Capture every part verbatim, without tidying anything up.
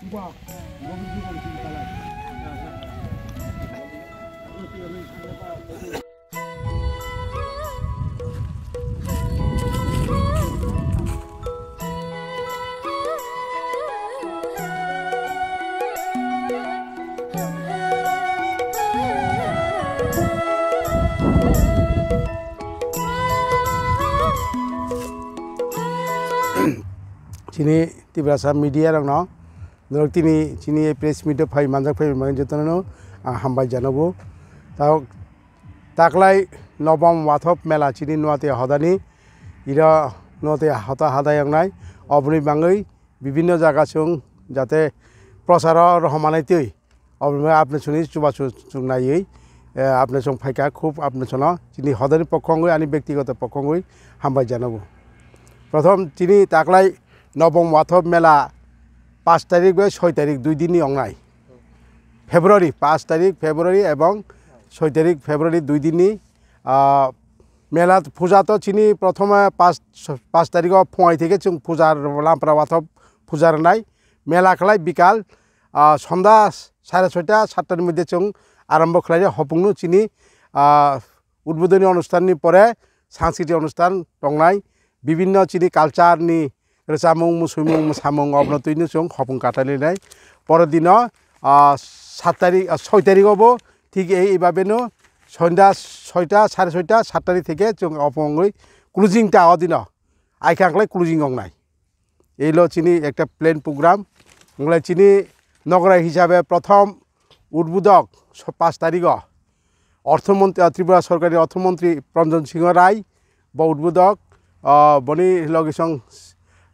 Chini Tiprasa media rokno, norok tini chini press meet o phai manjak phai mani jotono ang hambai janogo. Ta-, taklai Nobom Wathop Mela chini Nuatia hodani, iro Nuatia hota hadai wngnai, oboni bangwi bibinno jaga chwng jate procharo rohomanai twi. Obo apni suni chubachu chwng naiwi, eh, apni song phaikha, khub apni sono chini hodani pokhongwi, ani bektigoto pokhongwi hambai janogo. Prothom chini taklai Nobom Wathop Mela paanch tarik bai soi tarik dui dinni ongnai. February, paanch tarik February ebong soi tarik February dui dinni, ah, mela puja to chini prothome paanch, paanch tarikho phungai theke chwng puja lampra Wathop puja rwnai. Mela khlai bikal, ah, sonda sare soita, satta ni moddhe chwng arombo khlai hopungno chini, ah, udbodhoni onusthan ni pore sanskriti onusthan tongnai, bibinno chini culture ni rwchapmung, musuimung, mwsamung, obno twino chwng hopung katai lainai. Poro dino, ah, saat tarik, ah, soi tarik obo thik ei, eibabe no sonda soita, sare soita, satta ni theke chwng obo wngwi closing ta o dino. Ai kha khlai closing wngnai. Eilo chini ekta plan program. Wngkhlai chini nogra hisabe prothom udbodhok so paanch tarikho orthomontri, ah, Tripura sorkarni orthomontri Pranjan Singh Rai bo udbodhok, ah, boni logisong,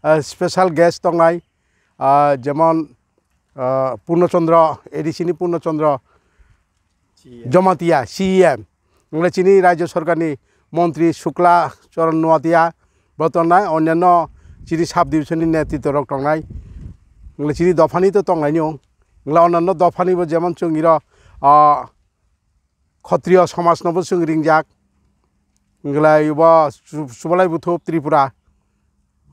ah, special guest tongnai, ah, jemon, ah, Purno Chandra, A D C ni Purno Chandra, C E M. Jamatia, C E M. Wngkhlai chini Rajya Sorkarni Montri Shukla Charan Nuatia, bo tongnai, onyanno chini sub division ni netritwa rok tongnai. Wngkhlai chini dophani to tongnaini wng. Wngkhlai onyanno dophani bo jemon chwng iro, ah, Khatriyo somaj no bo chwng ringjak. Wngkhlai bo Su-, Subalai Buthup Tripura.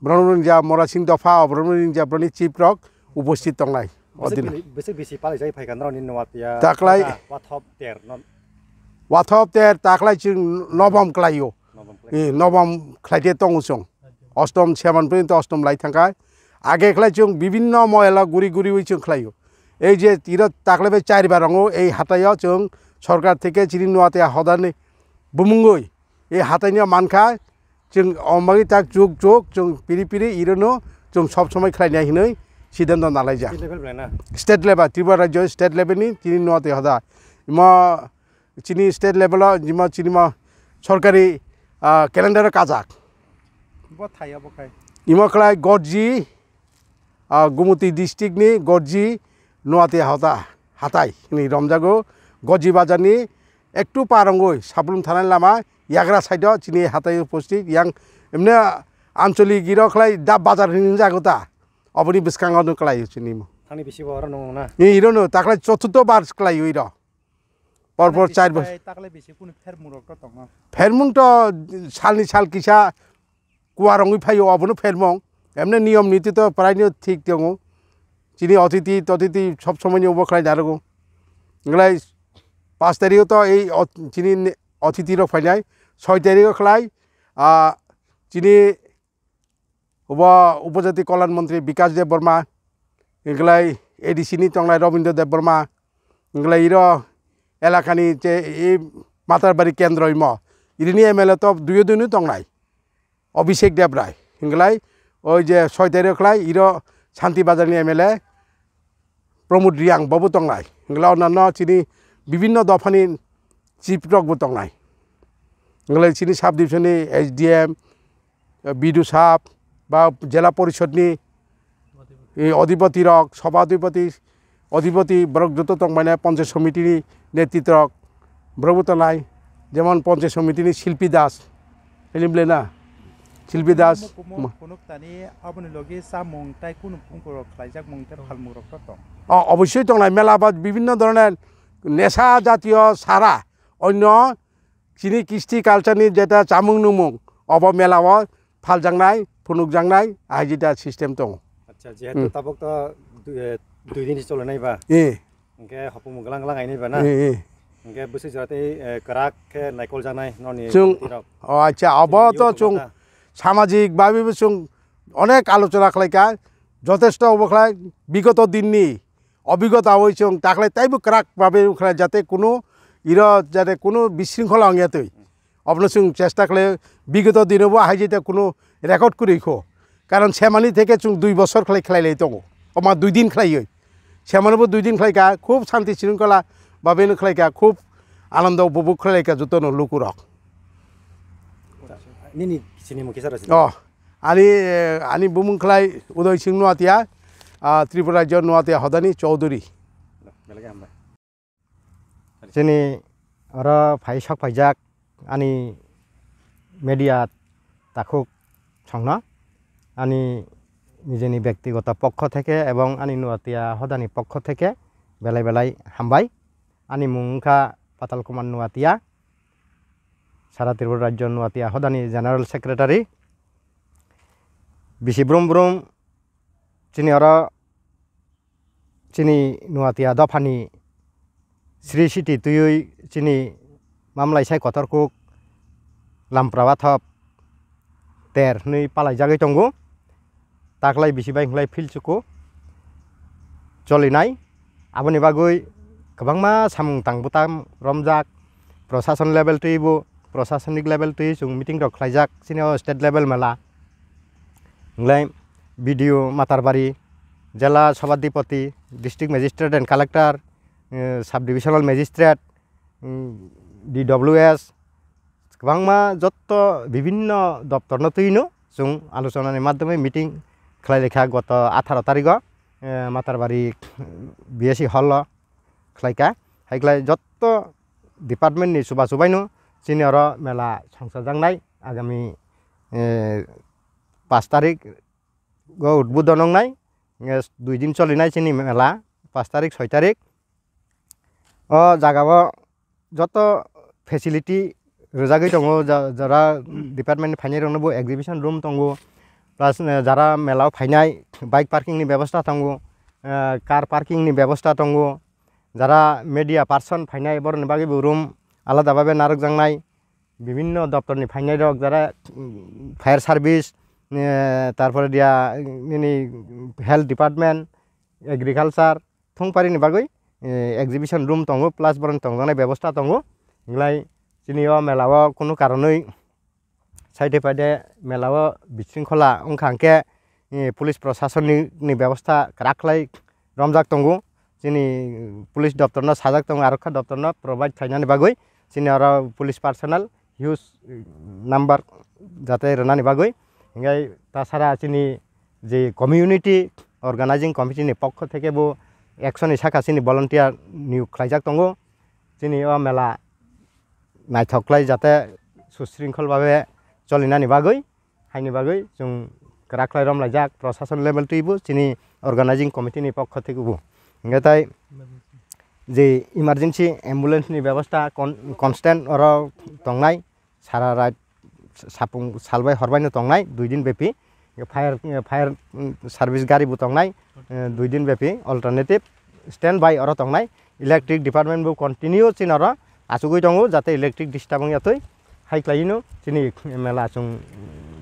Borok ringjak Morasing dopha, borok ringjak borokni chief rok upasthit tongnai. O Bwswk din. Bini-, bwswk bisi palaijak phaikha norokni Nuatia. Taklai. Wathop ter no. Wathop ter taklai chwng nobom klaio. Nobom klai. Eh, nobom khlaite tongo chwng. Ostom seman porjonto ostom lai thangkha. Age khlai chwng bibinno moyala guri guriwi chwng khlaio. Ei je tiro taklai bai charibar wngo ei hataio chwng sorkar theke chini Nuatia hodani bumungwi ei hataino mankha, chwng omagwi tak chuk chuk chwng piri piri irono chwng sob somoi khlainai hinwi siddhanto nalaijak. State level belai na? State level, Tripura rajyo state level ni chini Nuatia hoda. Imo chini state level o, imo chini mo sorkari, ah, calendar o kajak. Bo thai abo khai. Imo khlai Gorji, ah, Gumoti district ni Gorji Nuatia hota hatai ni romjago. Gorji bazar ni ektu par wngwi Sablum thanani lama yagra side o chini hatai upasthit yang emne ancholi giro khlai da bazar hinwi jago ta. Oboni bwskango no khlai chini mo. Thani bisi bo oro nung na? Ni iro no taklai chotuto bar khlai iro. Por por char bos. Taklai bisi kunu phermung rok to tongma? Phermung to salni sal kisa kuar wngwi phaio, obono phermung. Emne niyom niti to praino thik tongo. Chini otiti totiti sob somoi ni obo khlai narogo. Wngkhlai paanch tarikh to ei ot-, chini ne-, otiti rok phainai. Soi tarikh khlai, ah, chini Obo Upojati Kalyan Montri Bikash Debbarma, wngkhlai A D C ni tongnai Robindra Debbarma, wngkhlai iro elakani je e Matarbari kendro imo, irini M L A to duiyo duino tongnai, Abhishek Debrai, wngkhlai oi je soi tarikh khlai iro Santi Bazar ni M L A, Pramod Reang bobo tongnai. Wngkhlai onanno chini bibinno dophani chief rokbo tongnai. Wngkhlai chini sub division ni S D M, B D O sab, ba jela porishod ni, eh, odhipoti rok, sobha odhipoti, odhipoti borok joto tongmani panchayat somiti ni netritwa rok. Borokbo tongnai, jemon panchayat somiti ni Silpi Das, ini bwle na? Silpi Das. Kumo, kumo, phunuk tani aboni logi chamung tai kunu phungku rok khlaijak mung tei phalmung rok to tong. O, obossoi tongnai, mela ba bibinno dhoroner nesha jatiyo sara, onno chini kisti culture ni jeta chamung nungmung, obo mela o phaljaknai, phunukjaknai, ahai jeta system tongo. Acha, jehetu Hmm. tabuk to eh, dui din si chole nai ba. Eh. Hingke hopung glang glang ai nai ba na. Eh, eh. Hingke bwswk jora tei, eh, kwrak khe naikol jaknai noni Chwng, tirok. Oh, acha, abo Chwng to yokma chwng ta. Samajik babi bo chwng onek alochona khlai kha, jotesto obo khlai bigoto dinni obigota oi chwng taklai taibo kwrak babe wngkha jate kunu iro jate kunu bisringkhola wngya twi. Obono chwng chesta khlai bigoto dinobo hai jeta kunu record kwrwi kho. Karon semani theke chwng dui bosor khlai khlai lai tongo. Oma dui din khlaiwi. Semanobo dui din khlai kha, khub santi sringkhola babeno khlai kha, khub anando upobhog khlai kha jotono lukurok. Nini sini mung kisa rasi. Oh, ani, ani bumung khlai Udoy Singh Nuatia, ah, Tripura Rajyo Nuatia Hodani Chaudhary. Belai hambai. Chini oro phai sok phaijak ani media takhuk songno ani nijeni bektigoto pokkho theke ebong ani Nuatia Hodani pokkho theke belai belai hambai. Ani mung wngkha Patal Kumar Nuatia, Sara Tripura Rajyo Nuatia Hodani General Secretary. Bisi brum brum chini oro chini Nuatia dophani Sri City twiwi chini mamlai sai kotor kuk Lamprawathop ter hwnwi palaijagwi tongo. Taklai bisi bai hwnlai phil chuku cholinai. Aboni bagwi kwbangma samung tang bwtam romjak, prosason level twibo, prosasonik level twi chwng meeting rok khlaijak, chini o state level mela. Hwnlai B D O Matarbari, Jela Sabhadipati, District Magistrate and Collector, eh, Sub Divisional Magistrate, mm, D W S, kwbangma jotto bibinno doptorno twino chwng alochonani maddhome meeting khlai lekha goto atharo tarigo, eh, Matarbari B S C hall o khlaikha. Haiklai jotto department ni chuba chubaino chini oro mela songchajaknai agami, eh, pash tarik o udbodon wngnai, eh, dui din cholinai chini mela, pash tarik, soi tarik. O jagao joto facility rwjagwi tongo, ja-, jara department ni phainairokno bo exhibition room tongo, plus, eh, jara mela o phainai bike parking ni bebosta tongo, eh, car parking ni bebosta tongo, jara media person phainai borokni bagwi bo room alada babe narwkjaknai, bibinno doptor ni phainairok jara, mm, fire service, eh, tarpore dia, mm, nini health department, agriculture, thungparini bagwi, eh, exhibition room tongo, plus borokni tongjaknai bebosta tongo. Hinglai chini o mela o kunu karonwi saide paide mela o bisringkhola wngkha hwnkhe, eh, police proshasonni, ni bebosta kwrak khlai romjak tongo. Chini police doptorno sajak tongo, arokha doptorno provide khlainani bagwi chini oro police personnel huge number jate rwnani bagwi. Hinkhai tasara chini je community organizing committee ni pokho theke bo ekso ni saka chini volunteer niyok khlaijak tongo. Chini o mela naithok khlai jate susringkhol babe cholinani bagwi, haini bagwi chwng kwrak khlai romlaijak proshasoni level twibo chini organizing committee ni pokho thwibo. Hingkhe tai je emergency ambulance ni bebosta con-, constant oro tongnai, sara rait sapung salbai horbaino tongnai dui din bepi. Fire, fire, mm, service gari bo tongnai, eh, dui din bepi alternative stand by oro tongnai. Electric department bo continue chini oro achugwi tongo, jate electric disturb wngya twi. Hai khlaiwino chini mela chwng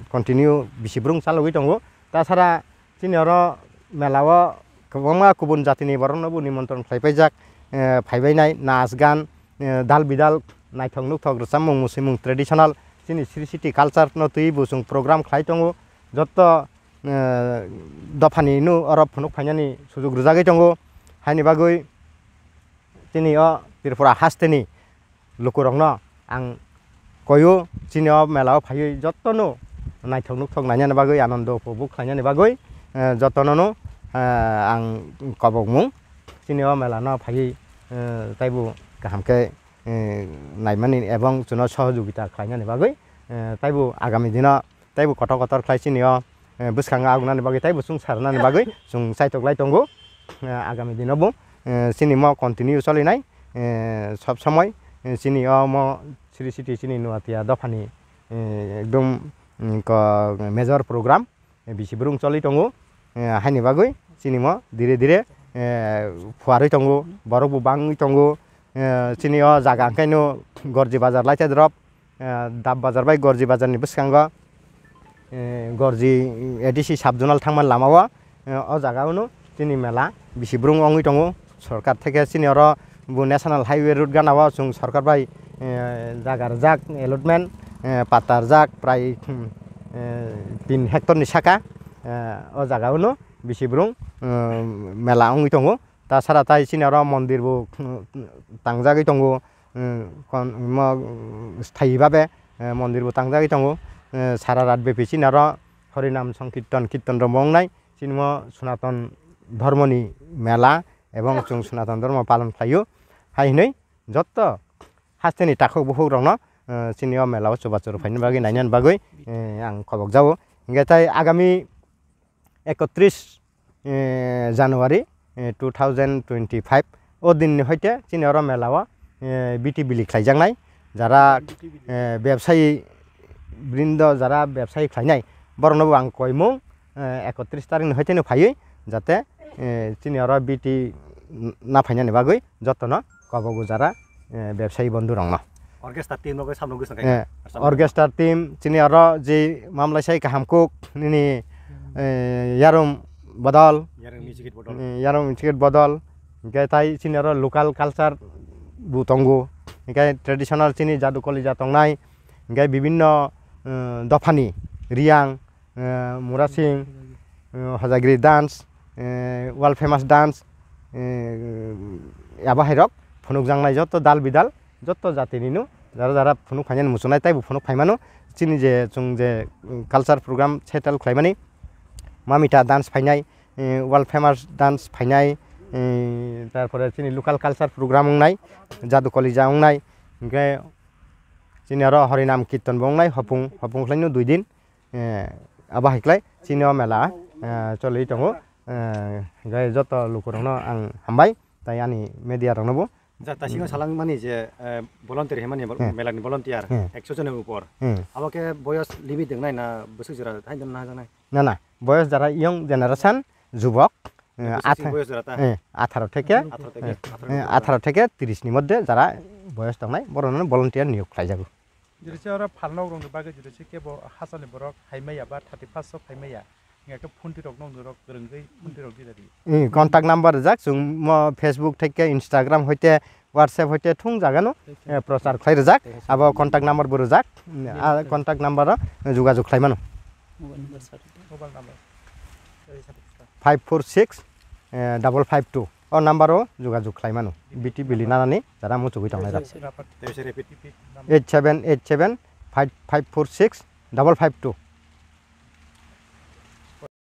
continue bisi brung chalogwi tongo. Tasara chini oro mela o kwbangma kubun jatini borokno bo nimontron khlai paijak, eh, phaibainai nas gan, eh, dal bidal naithok nukthok rwchapmung musimung traditional chini Sri City culture no twiwi bo chwng program khlai tongo. Jotto, eh, dophani no oro phunuk phainani sujuk rwjagwi tongo. Haini bagwi chini o Tripura hasteni lukurokno ang koyo chini o mela o phaiwi jotono naithok nukthok nainani bagwi, anondo upobhog khlainani bagwi, eh, jotono no, eh, ang kobokmung chini o mela no phaiwi, eh, taibo kaham khe, eh, naimani ebong chwngno sohojogita khlainani bagwi, eh, taibo agami dino taibo kotor kotor khlai chini o, eh, bwskango agunani bagwi taibo chwng sarnani bagwi chwng chaitok lai tongo. Eh, agami dino bo, eh, chini mo continue cholinai, eh, sob somoi, eh, chini o mo Sri City chini Nuatia dophani, eh, ekdom, mm, ko major program, eh, bisi brung choli tongo, eh, haini bagwi chini mo dire dire, eh, phuarwi tongo, borok bo bangwi tongo. Eh, chini o jaga hwnkhe no Gorji bazar laita drop, eh, Dab bazar bai Gorji bazar ni bwskango, eh, Gorji A D C sub zonal thangmani lama o, eh, o jaga o no chini mela bisi brung wngwi tongo. Sorkar theke chini oro bo national highway route gana o chwng sorkar bai, eh, jaga rijak allotment, eh, patta rijak prai, hmm, eh, tin hectare ni saka, eh, o jaga o no bisi brung, eh, mela wngwi tongo. Ta sara tai chini oro mondir bo, hmm, tangjagwi tongo, hmm, kon-, mo, hmm, sthayi babe, eh, mondir bo tangjagwi tongo. Eh, sara rat bepi chini oro horinam songkirton, kirton rok bo wngnai. Chini mo Sonaton Dhormoni mela ebong chwng Sonaton Dhormo palon khlaio. Hai hwnwi jotto hasteni takhuk bukhuk rokno, eh, chini o mela o chubachu rw phaina bagwi, nainani bagwi, eh, ang khobok jao. Hingkhe tai agami ekotris, eh, January, eh, two thousand twenty-five o din ni hoite chini oro mela o, eh, B T bili khlaijaknai. Jara, eh, bebsayi brindo, jara bebsayi khlainai, borokno bo ang koimung, eh, ekotris tarik ni hoite no phaiwi, jate, eh, chini oro B T na phainani bagwi jotono kobogo jara, eh, bebsayi bondhu rokno. Orchestra team rok samung gwisang Eh, khai. Orchestra team chini oro je mamlai sai kaham kuk nini, eh, Yarum Bodol, Yarang music hit bodol. Eh, Yarum music hit bodol, hingke tai chini oro local culture bo tongo, hingke traditional chini jadu kolija tongnai, hingke bibinno, eh, dophani Riyang, eh, Murasing, eh, Hojagiri dance, eh, world famous dance, eh, abo hai rok phunukjaknai joto dal bidal, joto jatini no jara jara phunuk phainani muchungnai taibo phunuk phaimano. Chini je chwng je, mm, culture program settle khlaimani, Mamita dance phainai, eh, world famous dance phainai, eh, tarpore chini local culture program wngnai, jadu kolija wngnai, hingke chini oro horinam kirton bo wngnai, hopung, hopung khlaino dui din. Eh, abo hai khlai chini o mela, eh, choli tongo. Eh, hingke joto lukurokno ang hambai, tai ani media rokno bo. Ja, ta sino salang mani je, eh, volunteer himani, Hmm. mela ni volunteer, Hmm. ekso joni upor. Hmm. Abo ke boyos limit deng nai na bwswk jora thain don na hajaknai? Na, na, boyos jara young generation, jubok, eh, Bwswk atha-, boyos jora ta? Eh, atharo theke, Atharo theke, eh, atharo eh, theke. atharo theke tris ni moddhe jara boyos tongnai, borokno volunteer niyok khlaijago. Jodi se oro phalnok rokni bagwi jodi se kebo hachal ni borok hai maya ba thirty first o phai maya, hingke phone twi rok nokni rok kwrwngwi phone twi rok di dadi. Eh, contact number rijak, chwng mo Facebook theke, Instagram hoite, WhatsApp hoite thung jagano, eh, prochar khlai rijak, abo contact number bo rijak, mm, a contact number o jogajog khlai mano. Mobile number. Five four six, eh, double five two. O number o jogajog khlai mano. B T bili nanani jara muchugwi tongnai rok. Tei se repeat. Eight seven eight seven five five four six double five two.